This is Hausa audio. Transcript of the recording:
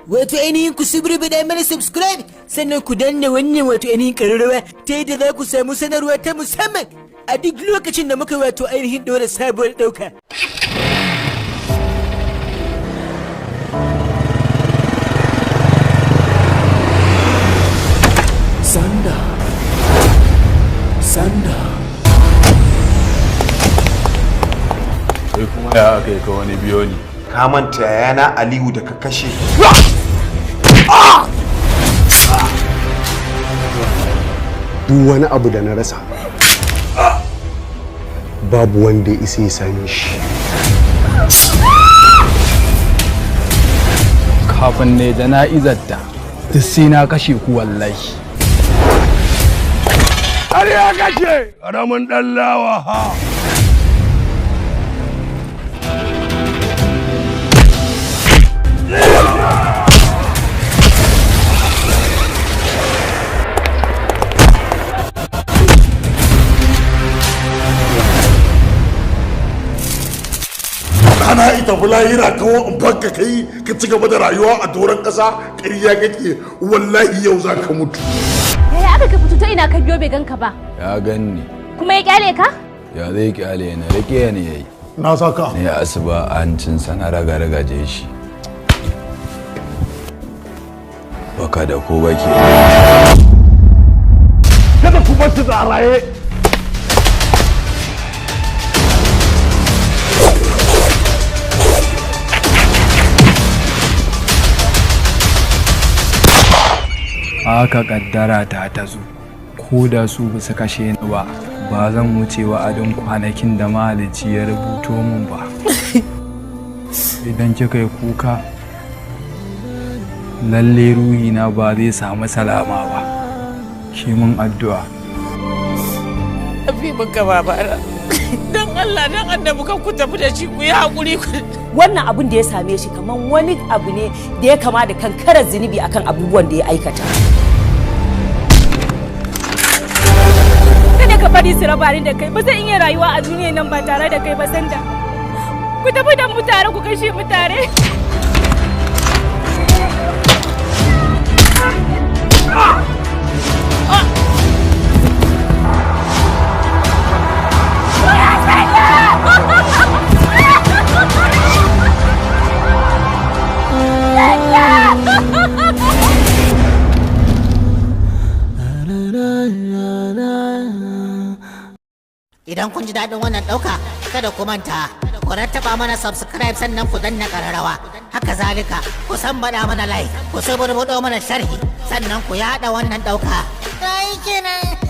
Wato ainihin ku subrubida mana subscribe, sannan ku danna wannan wato ainihin ƙararrawa ta yadda za ku samu sanarwa ta musamman a duk lokacin da muka wato ainihin ɗora sabuwar ɗauka. Sanda. Sanda. Sai kuma ya aka yi ka wani biyo ni? Ka manta yayana Aliyu da ka kashe? Duk wani abu da na rasa, babu wanda ya isa ya same shi. Kafin ne jana'izar ta, duk sai na kashe ku wallahi. Har ya kashe ƙaramin ɗan lawa ha. Ana ita lahira kawo in banka kai ka ci gaba da rayuwa a doron ƙasa. Ƙarya kake, wallahi yau za ka mutu. Yaya aka ka fito? Ta ina ka biyo bai ganka ba? Ya ganni. Kuma ya kyale ka? Ya zai kyale ni? Rike ni yayi. Na saka. Ne asuba a hancinsa na raga ragaje shi. Baka da ko baki. Kada ku bar shi a raye. Haka kaddara ta ta zo, ko da su ba su kashe ni ba, ba zan wuce wa'adin kwanakin da mahalicci ya rubuto min ba. Idan kika yi kuka, lalle ruhina ba zai samu salama ba. Ki mun addu'a. Tafi muka babana. Don Allah, don annabi, kan ku tafi da shi, ku yi haƙuri ku. Wannan abun da ya same shi kaman wani abu ne da ya kama da kankarar zunubi akan abubuwan da ya aikata. Kada ka bari su raba ni da kai, ba zan iya rayuwa a duniyar nan ba tare da kai ba Sanda. Ku tafi da mu tare, ku kashe mu tare. Idan kun ji daɗin wannan ɗauka, kada ku manta, ku rattaba mana subscribe, sannan ku danna ƙararrawa. Haka zalika, ku san baɗa mana like, ku suburbuɗo mana sharhi, sannan ku yaɗa wannan ɗauka. Kai kenan.